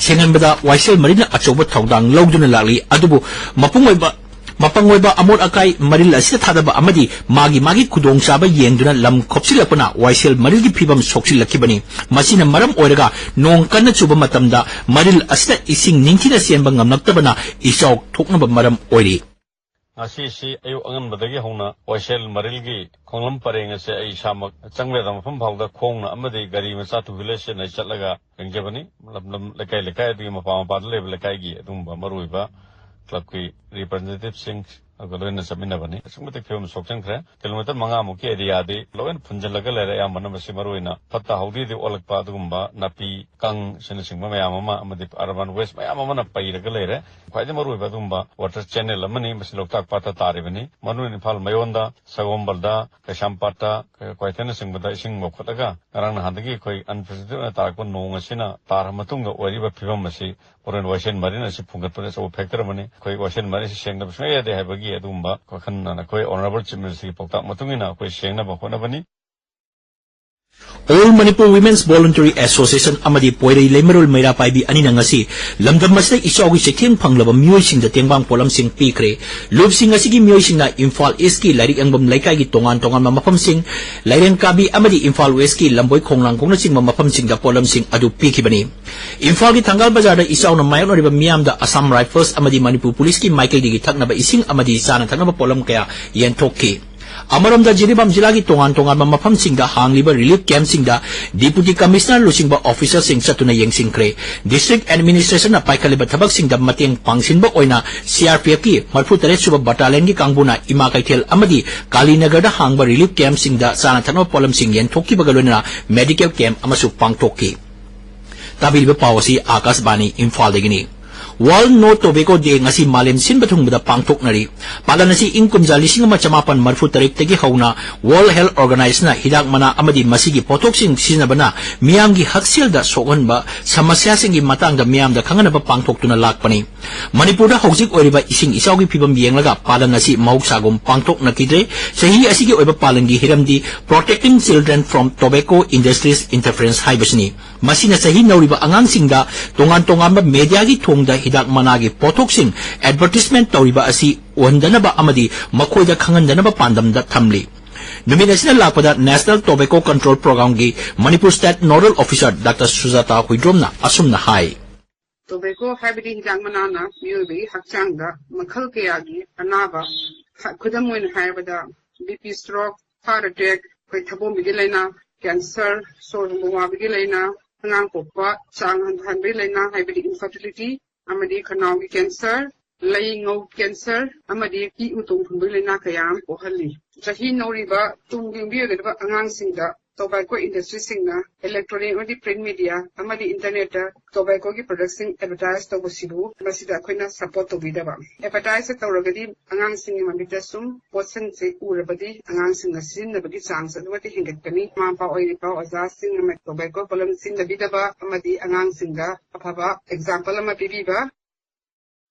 ꯁꯦꯡꯍꯟꯕꯗ ꯋꯥꯏꯁꯦꯜ ꯃꯔꯤꯜꯅ ꯑꯆꯧꯕ ꯊꯧꯗꯥꯡ ꯂꯧꯗꯨꯅ ꯂꯥꯛꯂꯤ, ꯑꯗꯨꯕꯨ ꯃꯄꯨꯡ ꯑꯣꯏꯕ, ꯃꯄꯪ ꯑꯣꯏꯕ ꯑꯃꯣꯠ ꯑꯀꯥꯏ ꯃꯔꯤꯜ ꯑꯁꯤꯗ ꯊꯥꯗꯕ ꯑꯃꯗꯤ ꯃꯥꯒꯤ ꯃꯥꯒꯤ ꯈꯨꯗꯣꯡꯆꯥꯕ ꯌꯦꯡꯗꯨꯅ ꯂꯝ ꯈꯣꯞꯆꯤꯜꯂꯛꯄꯅ ꯋꯥꯏꯁꯦꯜ ꯃꯔꯤꯜꯒꯤ ꯐꯤꯕꯝ ꯁꯣꯛꯆꯤꯜꯂꯛꯈꯤꯕꯅꯤ꯫ ꯃꯁꯤꯅ ꯃꯔꯝ ꯑꯣꯏꯔꯒ ꯅꯣꯡ ꯀꯟꯅ ꯆꯨꯕ ꯃꯇꯝꯗ ꯃꯔꯤꯜ ꯑꯁꯤꯗ ꯏꯁꯤꯡ ꯅꯤꯡꯊꯤꯅ ꯆꯦꯟꯕ ꯉꯝꯂꯛꯇꯕꯅ ꯏꯆꯥꯎ ꯊꯣꯛꯅꯕ ꯃꯔꯝ ꯑꯣꯏꯔꯤ꯫ ꯉꯁꯤꯁꯤ ꯑꯌꯨꯛ ꯑꯉꯟꯕꯗꯒꯤ ꯍꯧꯅ ꯋꯥꯏꯁꯦꯜ ꯃꯔꯤꯜꯒꯤ ꯈꯣꯡꯂꯝ ꯄꯔꯦꯡ ꯑꯁꯦ ꯑꯩ ꯏꯁꯥꯃꯛ ꯆꯪꯕ ꯌꯥꯗꯕ ꯃꯐꯝ ꯐꯥꯎꯗ ꯈꯣꯡꯅ ꯑꯃꯗꯤ ꯒꯥꯔꯤ ꯃꯆꯥ two wheeler ꯁꯤꯖꯤꯟꯅ ꯆꯠꯂꯒ ꯌꯦꯡꯖꯕꯅꯤ꯫ ꯂꯝ ꯂꯝ, ꯂꯩꯀꯥꯏ ꯂꯩꯀꯥꯏ, ꯑꯗꯨꯒꯤ ꯃꯄꯥ ꯃꯄꯥꯗ ꯂꯩꯕ ꯂꯩꯀꯥꯏꯒꯤ ꯑꯗꯨꯒꯨꯝꯕ ꯃꯔꯨꯑꯣꯏꯕ clubꯀꯤ representativeꯁꯤꯡ ꯑꯗꯨꯒ ꯂꯣꯏꯅ ꯆꯠꯃꯤꯟꯅꯕꯅꯤ꯫ ꯑꯁꯨꯛꯀꯤ ꯃꯇꯤꯛ ꯐꯤꯕꯝ ꯁꯣꯛꯆꯟꯈ꯭ꯔꯦ꯫ Kilometre ꯃꯉꯥꯃꯨꯛꯀꯤ areaꯗꯤ ꯂꯣꯏꯅ ꯐꯨꯟꯖꯜꯂꯒ ꯂꯩꯔꯦ꯫ ꯑꯌꯥꯝꯕꯅ ꯃꯁꯤ ꯃꯔꯨꯑꯣꯏꯅ ꯐꯠꯇ ꯍꯥꯎꯗꯤꯗꯒꯤ ꯑꯣꯜꯂꯛꯄ ꯑꯗꯨꯒꯨꯝꯕ ꯅꯥꯄꯤ ꯀꯪ ꯑꯁꯤꯅꯆꯤꯡꯕ ꯃꯌꯥꯝ ꯑꯃ ꯑꯃꯗꯤ urban waste ꯃꯌꯥꯝ ꯑꯃꯅ ꯄꯩꯔꯒ ꯂꯩꯔꯦ꯫ ꯈ꯭ꯋꯥꯏꯗꯒꯤ ꯃꯔꯨꯑꯣꯏꯕ ꯑꯗꯨꯒꯨꯝꯕ water channel ꯑꯃꯅꯤ ꯃꯁꯤ ꯂꯣꯛꯇꯥꯛ ꯄꯥꯠꯇ ꯇꯥꯔꯤꯕꯅꯤ꯫ ꯃꯅꯨꯡ ꯏꯝꯐꯥꯜ ꯃꯌꯣꯟꯗ, ꯁꯒꯣꯜꯕꯜꯗ, ꯀꯩꯁꯥꯝꯄꯥꯠꯇ, ꯀ꯭ꯋꯥꯏꯊꯦꯜꯅꯆꯤꯡꯕꯗ ꯏꯁꯤꯡ ꯃꯣꯠꯈꯠꯂꯒ ꯉꯔꯥꯡ ꯅꯍꯥꯟꯗꯒꯤ ꯑꯩꯈꯣꯏ unprecedented ꯑꯣꯏꯅ ꯇꯥꯔꯛꯄ ꯅꯣꯡ ꯑꯁꯤꯅ ꯇꯥꯔꯕ ꯃꯇꯨꯡꯗ ꯑꯣꯏꯔꯤꯕ ꯐꯤꯕꯝ ꯑꯁꯤ ꯃꯔꯨꯑꯣꯏꯅ ꯋꯥꯏꯁꯦꯜ ꯃꯔꯤꯜ ꯑꯁꯤ ꯐꯨꯡꯒꯠꯄꯗ ꯑꯆꯧꯕ factor ꯑꯃꯅꯤ꯫ ꯑꯩꯈꯣꯏ ꯋꯥꯏꯁꯦꯜ ꯃꯔꯤꯜ ꯑꯁꯤ ꯁꯦꯡꯗꯕ ꯁꯨꯡꯌꯥ ꯌꯥꯗꯦ ꯍꯥꯏꯕꯒꯤ ꯑꯗꯨꯒꯨꯝꯕ ꯋꯥꯈꯜ ꯑꯩꯈꯣꯏ Honourable Chief Ministerꯒꯤ ꯄꯥꯎꯇꯥꯛ ꯃꯇꯨꯡ ꯏꯟꯅ ꯑꯩꯈꯣꯏ ꯁꯦꯡꯅꯕ ꯍꯣꯠꯅꯕꯅꯤ꯫ All Manipur Women's Voluntary Association ꯑꯃꯗꯤ ꯄꯣꯏꯔꯩ ꯂꯩꯃꯔꯣꯜ ꯃꯩꯔꯥ ꯄꯥꯏꯕꯤ ꯑꯅꯤꯅ ꯉꯁꯤ ꯂꯝꯗꯝ ꯑꯁꯤꯗ ꯏꯆꯥꯎꯒꯤ ꯆꯩꯊꯦꯡ ꯐꯪꯂꯕ ꯃꯤꯑꯣꯏꯁꯤꯡꯗ ꯇꯦꯡꯕꯥꯡ ꯄꯣꯠꯂꯝꯁꯤꯡ ꯄꯤꯈ꯭ꯔꯦ꯫ ꯂꯨꯞꯁꯤꯡ ꯑꯁꯤꯒꯤ ꯃꯤꯑꯣꯏꯁꯤꯡꯅ ꯏꯝꯐꯥꯜ Eastꯀꯤ ꯂꯥꯏꯔꯤꯛ ꯌꯦꯡꯐꯝ ꯂꯩꯀꯥꯏꯒꯤ ꯇꯣꯉꯥꯟ ꯇꯣꯉꯥꯟꯕ ꯃꯐꯝꯁꯤꯡ, ꯂꯥꯏꯔꯦꯟ ꯀꯥꯕꯤ ꯑꯃꯗꯤ ꯏꯝꯐꯥꯜ Westꯀꯤ ꯂꯝꯕꯣꯏ ꯈꯣꯡꯅꯥꯡꯈꯣꯡꯅꯆꯤꯡꯕ ꯃꯐꯝꯁꯤꯡꯗ ꯄꯣꯠꯂꯝꯁꯤꯡ ꯑꯗꯨ ꯄꯤꯈꯤꯕꯅꯤ꯫ ꯏꯝꯐꯥꯜꯒꯤ ꯊꯪꯒꯥꯜ ꯕꯖꯥꯔꯗ ꯏꯆꯥꯎꯅ ꯃꯥꯌꯣꯛꯅꯔꯤꯕ ꯃꯤꯌꯥꯝꯗ Assam Rifles ꯑꯃꯗꯤ ꯃꯅꯤꯄꯨꯔ ꯄꯨꯂꯤꯁꯀꯤ ꯃꯥꯏꯀꯩꯗꯒꯤ ꯊꯛꯅꯕ ꯏꯁꯤꯡ ꯑꯃꯗꯤ ꯆꯥꯅ ꯊꯛꯅꯕ ꯄꯣꯠꯂꯝ ꯀꯌꯥ ꯌꯦꯟꯊꯣꯛꯈꯤ꯫ ꯑꯃꯔꯣꯝꯗ ꯖꯤꯔꯤꯕꯥꯝ ꯖꯤꯂꯥꯒꯤ ꯇꯣꯉꯥꯟ ꯇꯣꯉꯥꯟꯕ ꯃꯐꯝꯁꯤꯡꯗ ꯍꯥꯡꯂꯤꯕ relief campꯁꯤꯡꯗ Deputy Commissioner ꯂꯨꯆꯤꯡꯕ officerꯁꯤꯡ ꯆꯠꯇꯨꯅ ꯌꯦꯡꯁꯤꯟꯈ꯭ꯔꯦ꯫ District Administrationꯅ ꯄꯥꯏꯈꯠꯂꯤꯕ ꯊꯕꯛꯁꯤꯡꯗ ꯃꯇꯦꯡ ꯄꯥꯡꯁꯤꯟꯕ ꯑꯣꯏꯅ C R P Fꯀꯤ ꯃꯔꯤꯐꯨ ꯇꯔꯦꯠ ꯁꯨꯕ battalionꯒꯤ ꯀꯥꯡꯕꯨꯅ ꯏꯃꯥ ꯀꯩꯊꯦꯜ ꯑꯃꯗꯤ ꯀꯥꯂꯤꯅꯒꯔꯗ ꯍꯥꯡꯕ relief campꯁꯤꯡꯗ ꯆꯥꯅ ꯊꯛꯅꯕ ꯄꯣꯠꯂꯝꯁꯤꯡ ꯌꯦꯟꯊꯣꯛꯈꯤꯕꯒ ꯂꯣꯏꯅꯅ medical camp ꯑꯃꯁꯨ ꯄꯥꯡꯊꯣꯛꯈꯤ꯫ ꯇꯥꯕꯤꯔꯤꯕ ꯄꯥꯎ ꯑꯁꯤ ꯑꯥꯀꯥꯁꯕꯥꯅꯤ ꯏꯝꯐꯥꯜꯗꯒꯤꯅꯤ꯫ World No Tobacco Day ꯉꯁꯤ ꯃꯥꯂꯦꯝ ꯁꯤꯟꯕ ꯊꯨꯡꯕꯗ ꯄꯥꯡꯊꯣꯛꯅꯔꯤ꯫ ꯄꯥꯂꯟ ꯑꯁꯤ ꯏꯪ ꯀꯨꯝꯖꯥ ꯂꯤꯁꯤꯡ ꯑꯃ ꯆꯃꯥꯄꯟ ꯃꯔꯤꯐꯨ ꯇꯔꯦꯠꯇꯒꯤ ꯍꯧꯅ World Health Organizationꯅ ꯍꯤꯗꯥꯛ ꯃꯅꯥ ꯑꯃꯗꯤ ꯃꯁꯤꯒꯤ ꯄꯣꯠꯊꯣꯛꯁꯤꯡ ꯁꯤꯖꯤꯟꯅꯕꯅ ꯃꯤꯌꯥꯝꯒꯤ ꯍꯛꯁꯦꯜꯗ ꯁꯣꯛꯍꯟꯕ ꯁꯃꯁ꯭ꯌꯥꯁꯤꯡꯒꯤ ꯃꯇꯥꯡꯗ ꯃꯤꯌꯥꯝꯗ ꯈꯪꯍꯟꯅꯕ ꯄꯥꯡꯊꯣꯛꯇꯨꯅ ꯂꯥꯛꯄꯅꯤ꯫ ꯃꯅꯤꯄꯨꯔꯗ ꯍꯧꯖꯤꯛ ꯑꯣꯏꯔꯤꯕ ꯏꯁꯤꯡ ꯏꯆꯥꯎꯒꯤ ꯐꯤꯕꯝ ꯌꯦꯡꯂꯒ ꯄꯥꯂꯟ ꯑꯁꯤ ꯃꯍꯧꯁꯥꯒꯨꯝ ꯄꯥꯡꯊꯣꯛꯅꯈꯤꯗ꯭ꯔꯦ꯫ ꯆꯍꯤ ꯑꯁꯤꯒꯤ ꯑꯣꯏꯕ ꯄꯥꯂꯟꯒꯤ ꯍꯤꯔꯝꯗꯤ Protecting Children from Tobacco Industries Interference ꯍꯥꯏꯕꯁꯤꯅꯤ꯫ ꯃꯁꯤꯅ ꯆꯍꯤ ꯅꯧꯔꯤꯕ ꯑꯉꯥꯡꯁꯤꯡꯗ ꯇꯣꯉꯥꯟ ꯇꯣꯉꯥꯟꯕ ꯃꯦꯗꯤꯌꯥꯒꯤ ꯊꯣꯡꯗ ꯍꯤꯗꯥꯛ ꯃꯅꯥꯒꯤ ꯄꯣꯠꯊꯣꯛꯁꯤꯡ ꯑꯦꯗꯚꯔꯇꯤꯁꯃꯦꯟꯠ ꯇꯧꯔꯤꯕ ꯑꯁꯤ ꯎꯍꯟꯗꯅꯕ ꯑꯃꯗꯤ ꯃꯈꯣꯏꯗ ꯈꯪꯍꯟꯗꯅꯕ ꯄꯥꯟꯗꯝꯗ ꯊꯝꯂꯤ꯫ ꯅꯨꯃꯤꯠ ꯑꯁꯤꯅ ꯂꯥꯛꯄꯗ National Tobacco Control Programmeꯒꯤ Manipur State Nodal Officer doctor Sujata ꯍꯨꯏꯗ꯭ꯔꯣꯝꯅ ꯑꯁꯨꯝꯅ ꯍꯥꯏ꯫ Tobacco ꯍꯥꯏꯕꯗꯤ ꯍꯤꯗꯥꯛ ꯃꯅꯥꯅ ꯃꯤꯑꯣꯏꯕꯒꯤ ꯍꯛꯆꯥꯡꯗ ꯃꯈꯜ ꯀꯌꯥꯒꯤ ꯑꯅꯥꯕ, ꯈ-, ꯈꯨꯗꯝ ꯑꯣꯏꯅ ꯍꯥꯏꯔꯕꯗ B P stroke, heart attack, ꯑꯩꯈꯣꯏ ꯊꯕꯣꯝꯕꯤꯒꯤ ꯂꯥꯏꯅꯥ, cancer, ꯁꯣꯔ ꯍꯣꯟꯕ ꯋꯥꯕꯒꯤ ꯂꯥꯏꯅꯥ, ꯑꯉꯥꯡ ꯄꯣꯛꯄ ꯆꯥꯡ ꯍꯟꯊꯍꯟꯕꯒꯤ ꯂꯥꯏꯅꯥ ꯍꯥꯏꯕꯗꯤ infertility, ꯑꯃꯗꯤ ꯈꯅꯥꯎꯒꯤ cancer, ꯂꯩꯉꯧ cancer, ꯑꯃꯗꯤ ꯏ ꯎꯇꯣꯡ ꯐꯨꯟꯕꯒꯤ ꯂꯥꯏꯅꯥ ꯀꯌꯥ ꯑꯃ ꯄꯣꯛꯍꯜꯂꯤ꯫ ꯆꯍꯤ ꯅꯧꯔꯤꯕ ꯇꯨꯡꯒꯤ ꯌꯨꯝꯕꯤꯔꯣꯏꯒꯗꯕ ꯑꯉꯥꯡꯁꯤꯡꯗ tobacco industryꯁꯤꯡꯅ electronic ꯑꯃꯗꯤ print media ꯑꯃꯗꯤ internetꯇ tobaccoꯒꯤ productꯁꯤꯡ advertise ꯇꯧꯕꯁꯤꯕꯨ ꯃꯁꯤꯗ ꯑꯩꯈꯣꯏꯅ support ꯇꯧꯕꯤꯗꯕ꯫ Advertise ꯇꯧꯔꯒꯗꯤ ꯑꯉꯥꯡꯁꯤꯡꯒꯤ ꯃꯃꯤꯠꯇ ꯁꯨꯝ ꯄꯣꯠꯁꯛꯁꯦ ꯎꯔꯕꯗꯤ ꯑꯉꯥꯡꯁꯤꯡꯅ ꯁꯤꯖꯤꯟꯅꯕꯒꯤ ꯆꯥꯡꯁꯦ ꯑꯗꯨꯛꯀꯤ ꯃꯇꯤꯛ ꯍꯦꯟꯒꯠꯀꯅꯤ꯫ ꯃꯃꯥ ꯃꯄꯥ ꯑꯣꯏꯔꯤꯕ ꯑꯣꯖꯥꯁꯤꯡꯅ tobacco ꯄꯣꯠꯂꯝ ꯁꯤꯖꯤꯟꯅꯕꯤꯗꯕ ꯑꯃꯗꯤ ꯑꯉꯥꯡꯁꯤꯡꯗ ꯑꯐꯕ example ꯑꯃ ꯄꯤꯕꯤꯕ꯫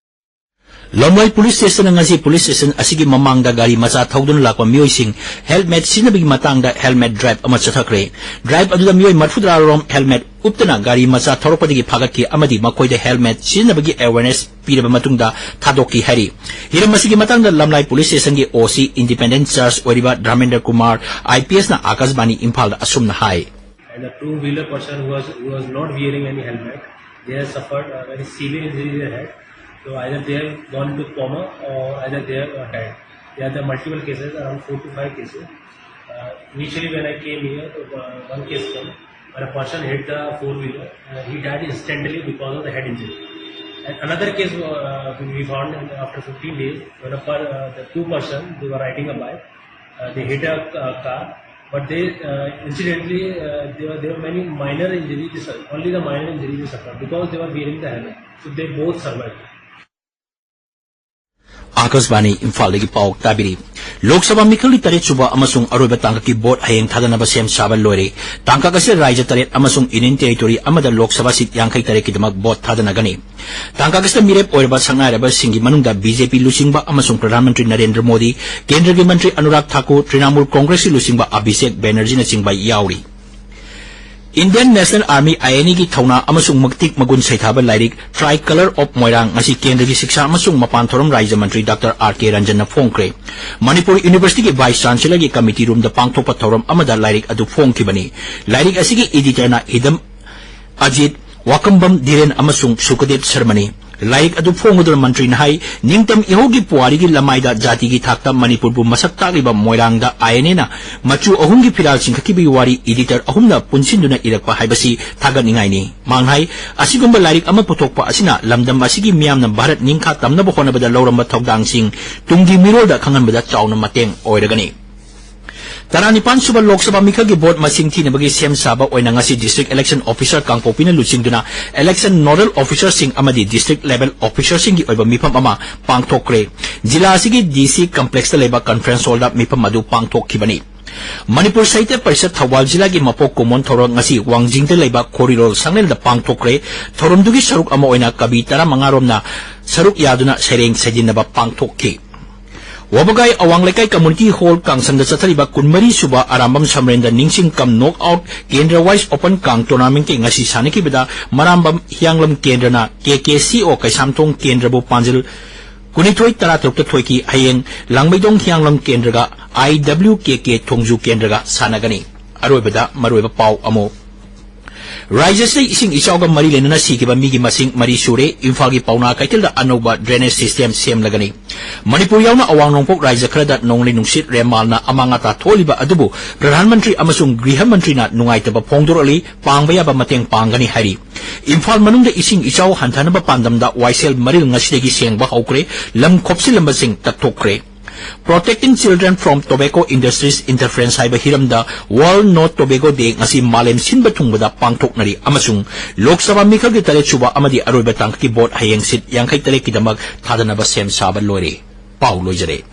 ꯂꯝꯂꯥꯏ ꯄꯨꯂꯤꯁ ꯁ꯭ꯇꯦꯁꯟꯅ ꯉꯁꯤ ꯄꯨꯂꯤꯁ ꯁ꯭ꯇꯦꯁꯟ ꯑꯁꯤꯒꯤ ꯃꯃꯥꯡꯗ ꯒꯥꯔꯤ ꯃꯆꯥ ꯊꯧꯗꯨꯅ ꯂꯥꯛꯄ ꯃꯤꯑꯣꯏꯁꯤꯡ helmet ꯁꯤꯖꯤꯟꯅꯕꯒꯤ ꯃꯇꯥꯡꯗ helmet drive ꯑꯃ ꯆꯠꯊꯈ꯭ꯔꯦ꯫ Drive ꯑꯗꯨꯗ ꯃꯤꯑꯣꯏ ꯃꯔꯤꯐꯨꯇꯔꯥ ꯔꯣꯝ helmet ꯎꯞꯇꯅ ꯒꯥꯔꯤ ꯃꯆꯥ ꯊꯧꯔꯛꯄꯗꯒꯤ ꯐꯥꯒꯠꯈꯤ ꯑꯃꯗꯤ ꯃꯈꯣꯏꯗ helmet ꯁꯤꯖꯤꯟꯅꯕꯒꯤ awareness ꯄꯤꯔꯕ ꯃꯇꯨꯡꯗ ꯊꯥꯗꯣꯛꯈꯤ ꯍꯥꯏꯔꯤ꯫ ꯍꯤꯔꯝ ꯑꯁꯤꯒꯤ ꯃꯇꯥꯡꯗ ꯂꯝꯂꯥꯏ police ꯁ꯭ꯇꯦꯁꯟꯒꯤ O C independent charge ꯑꯣꯏꯔꯤꯕ ꯙꯔꯃꯦꯟꯗ꯭ꯔ ꯀꯨꯃꯥꯔ I P Sꯅ ꯑꯥꯀꯥꯁꯕꯥꯅꯤ ꯏꯝꯐꯥꯜꯗ ꯑꯁꯨꯝꯅ ꯍꯥꯏ꯫ And the two-wheeler person who was, who was not wearing any helmet, they have suffered a very severe injury in their head. So either they have gone into coma or either they have, uh, died. There are the multiple cases, around four to five cases. Uh, initially when I came here, so, uh, one case came, where a person hit the four-wheeler. Uh, he died instantly because of the head injury. And another case, uh, we found in, after fifteen days, when a per-, uh, the two person, they were riding a bike, uh, they hit a uh, car, but they, uh, incidentally, uh, there were, there were many minor injuries, they su-, only the minor injuries they suffered because they were wearing the helmet. They both survived. ꯑꯥꯀꯥꯁꯕꯥꯅꯤ ꯏꯝꯐꯥꯜꯗꯒꯤ ꯄꯥꯎ ꯇꯥꯕꯤꯔꯤ꯫ ꯂꯣꯛ ꯁꯚꯥ ꯃꯤꯈꯜꯒꯤ ꯇꯔꯦꯠ ꯁꯨꯕ ꯑꯃꯁꯨꯡ ꯑꯔꯣꯏꯕ ꯇꯥꯡꯀꯛꯀꯤ vote ꯍꯌꯦꯡ ꯊꯥꯗꯅꯕ ꯁꯦꯝ ꯁꯥꯕ ꯂꯣꯏꯔꯦ꯫ ꯇꯥꯡꯀꯛ ꯑꯁꯤꯗ ꯔꯥꯖ꯭ꯌ ꯇꯔꯦꯠ ꯑꯃꯁꯨꯡ ꯌꯨꯅꯤꯌꯟ ꯇꯦꯔꯤꯇꯣꯔꯤ ꯑꯃꯗ ꯂꯣꯛ ꯁꯚꯥ ꯁꯤꯠ ꯌꯥꯡꯈꯩ ꯇꯔꯦꯠꯀꯤꯗꯃꯛ ꯚꯣꯠ ꯊꯥꯗꯅꯒꯅꯤ꯫ ꯇꯥꯡꯀꯛ ꯑꯁꯤꯗ ꯃꯤꯔꯦꯞ ꯑꯣꯏꯔꯕ ꯁꯛꯅꯥꯏꯔꯕꯁꯤꯡꯒꯤ ꯃꯅꯨꯡꯗ ꯕꯤ ꯖꯦ ꯄꯤ ꯂꯨꯆꯤꯡꯕ ꯑꯃꯁꯨꯡ ꯄ꯭ꯔꯙꯥꯟ ꯃꯟꯇ꯭ꯔꯤ ꯅꯔꯦꯟꯗ꯭ꯔ ꯃꯣꯗꯤ, ꯀꯦꯟꯗ꯭ꯔꯒꯤ ꯃꯟꯇ꯭ꯔꯤ ꯑꯅꯨꯔꯥꯒ ꯊꯥꯀꯨꯔ, ꯇ꯭ꯔꯤꯅꯥꯃꯨꯜ ꯀꯣꯡꯒ꯭ꯔꯦꯁꯀꯤ ꯂꯨꯆꯤꯡꯕ ꯑꯚꯤꯁꯦꯛ ꯕꯦꯅꯔꯖꯤꯅꯆꯤꯡꯕ ꯌꯥꯎꯔꯤ꯫ Indian National Army, I N A ꯒꯤ ꯊꯧꯅꯥ ꯑꯃꯁꯨꯡ ꯃꯇꯤꯛ ꯃꯒꯨꯟ ꯁꯩꯊꯥꯕ ꯂꯥꯏꯔꯤꯛ Tricolor of Moirang ꯉꯁꯤ ꯀꯦꯟꯗ꯭ꯔꯒꯤ ꯁꯤꯛꯁꯥ ꯑꯃꯁꯨꯡ ꯃꯄꯥꯟ ꯊꯧꯔꯝ ꯔꯥꯖ꯭ꯌ ꯃꯟꯇ꯭ꯔꯤ ꯗꯥꯛꯇꯔ ꯑꯥꯔ ꯀꯦ ꯔꯟꯖꯟꯅ ꯐꯣꯡꯈ꯭ꯔꯦ꯫ ꯃꯅꯤꯄꯨꯔ ꯌꯨꯅꯤꯚꯔꯁꯤꯇꯤꯒꯤ ꯚꯥꯏꯁ ꯆꯥꯟꯁꯦꯂꯔꯒꯤ ꯀꯃꯤꯇꯤ ꯔꯨꯝꯗ ꯄꯥꯡꯊꯣꯛꯄ ꯊꯧꯔꯝ ꯑꯃꯗ ꯂꯥꯏꯔꯤꯛ ꯑꯗꯨ ꯐꯣꯡꯈꯤꯕꯅꯤ꯫ ꯂꯥꯏꯔꯤꯛ ꯑꯁꯤꯒꯤ ꯏꯗꯤꯇꯔꯅ ꯍꯤꯗꯝ ꯑꯖꯤꯠ, ꯋꯥꯀꯝꯕꯝ ꯙꯤꯔꯦꯟ ꯑꯃꯁꯨꯡ ꯁꯨꯀꯗꯦꯕ ꯁꯔꯃꯅꯤ꯫ ꯂꯥꯏꯔꯤꯛ ꯑꯗꯨ ꯐꯣꯡꯒꯗꯨꯅ ꯃꯟꯇ꯭ꯔꯤꯅ ꯍꯥꯏ, ꯅꯤꯡꯇꯝ ꯏꯍꯧꯒꯤ ꯄꯨꯋꯥꯔꯤꯒꯤ ꯂꯃꯥꯏꯗ ꯖꯥꯇꯤꯒꯤ ꯊꯥꯛꯇ ꯃꯅꯤꯄꯨꯔꯕꯨ ꯃꯁꯛ ꯇꯥꯛꯂꯤꯕ ꯃꯣꯏꯔꯥꯡꯗ ꯑꯥꯏ ꯑꯦꯟ ꯑꯦꯅ ꯃꯆꯨ ꯑꯍꯨꯝꯒꯤ ꯐꯤꯔꯥꯜ ꯆꯤꯡꯈꯠꯈꯤꯕꯒꯤ ꯋꯥꯔꯤ ꯏꯗꯤꯇꯔ ꯑꯍꯨꯝꯅ ꯄꯨꯟꯁꯤꯟꯗꯨꯅ ꯏꯔꯛꯄ ꯍꯥꯏꯕꯁꯤ ꯊꯥꯒꯠꯅꯤꯡꯉꯥꯏꯅꯤ꯫ ꯃꯍꯥꯛꯅ ꯍꯥꯏ, ꯑꯁꯤꯒꯨꯝꯕ ꯂꯥꯏꯔꯤꯛ ꯑꯃ ꯄꯨꯊꯣꯛꯄ ꯑꯁꯤꯅ ꯂꯝꯗꯝ ꯑꯁꯤꯒꯤ ꯃꯤꯌꯥꯝꯅ ꯚꯥꯔꯠ ꯅꯤꯡꯈꯥ ꯇꯝꯅꯕ ꯍꯣꯠꯅꯕꯗ ꯂꯧꯔꯝꯕ ꯊꯧꯗꯥꯡꯁꯤꯡ ꯇꯨꯡꯒꯤ ꯃꯤꯔꯣꯜꯗ ꯈꯪꯍꯟꯕꯗ ꯆꯥꯎꯅ ꯃꯇꯦꯡ ꯑꯣꯏꯔꯒꯅꯤ꯫ ꯇꯔꯥꯅꯤꯄꯥꯟ ꯁꯨꯕ ꯂꯣꯛ ꯁꯚꯥ ꯃꯤꯈꯜꯒꯤ ꯚꯣꯠ ꯃꯁꯤꯡ ꯊꯤꯅꯕꯒꯤ ꯁꯦꯝ ꯁꯥꯕ ꯑꯣꯏꯅ ꯉꯁꯤ District Election Officer ꯀꯥꯡꯄꯣꯛꯄꯤꯅ ꯂꯨꯆꯤꯡꯗꯨꯅ election nodal officerꯁꯤꯡ ꯑꯃꯗꯤ district level officerꯁꯤꯡꯒꯤ ꯑꯣꯏꯕ ꯃꯤꯐꯝ ꯑꯃ ꯄꯥꯡꯊꯣꯛꯈ꯭ꯔꯦ꯫ ꯖꯤꯂꯥ ꯑꯁꯤꯒꯤ ꯗꯤ ꯁꯤ complex ꯇ ꯂꯩꯕ conference hall ꯗ ꯃꯤꯐꯝ ꯑꯗꯨ ꯄꯥꯡꯊꯣꯛꯈꯤꯕꯅꯤ꯫ ꯃꯅꯤꯄꯨꯔ ꯁꯥꯍꯤꯇ꯭ꯌ ꯄꯔꯤꯁꯠ ꯊꯧꯕꯥꯜ ꯖꯤꯂꯥꯒꯤ ꯃꯄꯣꯛ ꯀꯨꯝꯑꯣꯟ ꯊꯧꯔꯝ ꯉꯁꯤ ꯋꯥꯡꯖꯤꯡꯗ ꯂꯩꯕ ꯈꯣꯔꯤꯔꯣꯜ ꯁꯪꯂꯦꯟꯗ ꯄꯥꯡꯊꯣꯛꯈ꯭ꯔꯦ꯫ ꯊꯧꯔꯝꯗꯨꯒꯤ ꯁꯔꯨꯛ ꯑꯃ ꯑꯣꯏꯅ ꯀꯕꯤ ꯇꯔꯥꯃꯉꯥ ꯔꯣꯝꯅ ꯁꯔꯨꯛ ꯌꯥꯗꯨꯅ ꯁꯩꯔꯦꯡ ꯁꯩꯗꯤꯟꯅꯕ ꯄꯥꯡꯊꯣꯛꯈꯤ꯫ ꯋꯥꯕꯒꯥꯏ ꯑꯋꯥꯡ ꯂꯩꯀꯥꯏ community hall ꯀꯥꯡꯁꯪꯗ ꯆꯠꯊꯔꯤꯕ ꯀꯨꯟꯃꯔꯤ ꯁꯨꯕ ꯑꯔꯥꯝꯕꯝ ꯁꯃꯔꯦꯟꯗ꯭ꯔ ꯅꯤꯡꯁꯤꯡ cum knockout ꯀꯦꯟꯗ꯭ꯔ wise open ꯀꯥꯡ tournamentꯀꯤ ꯉꯁꯤ ꯁꯥꯟꯅꯈꯤꯕꯗ ꯃꯔꯥꯝꯕꯝ ꯍꯤꯌꯥꯡꯂꯝ ꯀꯦꯟꯗ꯭ꯔꯅ ꯀꯦ ꯀꯦ ꯁꯤ ꯑꯣ ꯀꯩꯁꯥꯝꯊꯣꯡ ꯀꯦꯟꯗ꯭ꯔꯕꯨ ꯄꯥꯟꯖꯤꯜ ꯀꯨꯟꯅꯤꯊꯣꯏ ꯇꯔꯥꯇꯔꯨꯛꯇ ꯊꯣꯏꯈꯤ꯫ ꯍꯌꯦꯡ ꯂꯥꯡꯃꯩꯗꯣꯡ ꯍꯤꯌꯥꯡꯂꯝ ꯀꯦꯟꯗ꯭ꯔꯒ ꯑꯥꯏ ꯗꯕ꯭ꯂꯤꯎ ꯀꯦ ꯀꯦ ꯊꯣꯡꯖꯨ ꯀꯦꯟꯗ꯭ꯔꯒ ꯁꯥꯟꯅꯒꯅꯤ꯫ ꯑꯔꯣꯏꯕꯗ ꯃꯔꯨꯑꯣꯏꯕ ꯄꯥꯎ ꯑꯃꯨꯛ꯫ ꯔꯥꯖ꯭ꯌ ꯑꯁꯤꯗ ꯏꯁꯤꯡ ꯏꯆꯥꯎꯒ ꯃꯔꯤ ꯂꯩꯅꯅ ꯁꯤꯈꯤꯕ ꯃꯤꯒꯤ ꯃꯁꯤꯡ ꯃꯔꯤ ꯁꯨꯔꯦ꯫ ꯏꯝꯐꯥꯜꯒꯤ ꯄꯥꯎꯅꯥ ꯀꯩꯊꯦꯜꯗ ꯑꯅꯧꯕ drainage system ꯁꯦꯝꯂꯒꯅꯤ꯫ ꯃꯅꯤꯄꯨꯔ ꯌꯥꯎꯅ ꯑꯋꯥꯡ ꯅꯣꯡꯄꯣꯛ ꯔꯥꯖ꯭ꯌ ꯈꯔꯗ ꯅꯣꯡꯂꯩ ꯅꯨꯡꯁꯤꯠ ꯔꯦꯃꯥꯜꯅ ꯑꯃꯥꯡ ꯑꯇꯥ ꯊꯣꯛꯍꯜꯂꯤꯕ ꯑꯗꯨꯕꯨ ꯄ꯭ꯔꯙꯥꯟ ꯃꯟꯇ꯭ꯔꯤ ꯑꯃꯁꯨꯡ ꯒ꯭ꯔꯤꯍ ꯃꯟꯇ꯭ꯔꯤꯅ ꯅꯨꯡꯉꯥꯏꯇꯕ ꯐꯣꯡꯗꯣꯔꯛꯂꯤ, ꯄꯥꯡꯕ ꯌꯥꯕ ꯃꯇꯦꯡ ꯄꯥꯡꯒꯅꯤ ꯍꯥꯏꯔꯤ꯫ ꯏꯝꯐꯥꯜ ꯃꯅꯨꯡꯗ ꯏꯁꯤꯡ ꯏꯆꯥꯎ ꯍꯟꯊꯅꯕ ꯄꯥꯟꯗꯝꯗ ꯋꯥꯏꯁꯦꯜ ꯃꯔꯤꯜ ꯉꯁꯤꯗꯒꯤ ꯁꯦꯡꯕ ꯍꯧꯈ꯭ꯔꯦ, ꯂꯝ ꯈꯣꯞꯆꯤꯜꯂꯝꯕꯁꯤꯡ ꯇꯠꯊꯣꯛꯈ꯭ꯔꯦ꯫ Protecting Children from Tobacco Industries Interference ꯍꯥꯏꯕ ꯍꯤꯔꯝꯗ World No Tobacco Day ꯉꯁꯤ ꯃꯥꯂꯦꯝ ꯁꯤꯟꯕ ꯊꯨꯡꯕꯗ ꯄꯥꯡꯊꯣꯛꯅꯔꯤ ꯑꯃꯁꯨꯡ ꯂꯣꯛ ꯁꯚꯥ ꯃꯤꯈꯜꯒꯤ ꯇꯔꯦꯠ ꯁꯨꯕ ꯑꯃꯗꯤ ꯑꯔꯣꯏꯕ ꯇꯥꯡꯀꯛꯀꯤ ꯚꯣꯠ ꯍꯌꯦꯡ ꯁꯤꯠ ꯌꯥꯡꯈꯩ ꯇꯔꯦꯠꯀꯤꯗꯃꯛ ꯊꯥꯗꯅꯕ ꯁꯦꯝ ꯁꯥꯕ ꯂꯣꯏꯔꯦ꯫ ꯄꯥꯎ ꯂꯣꯏꯖꯔꯦ꯫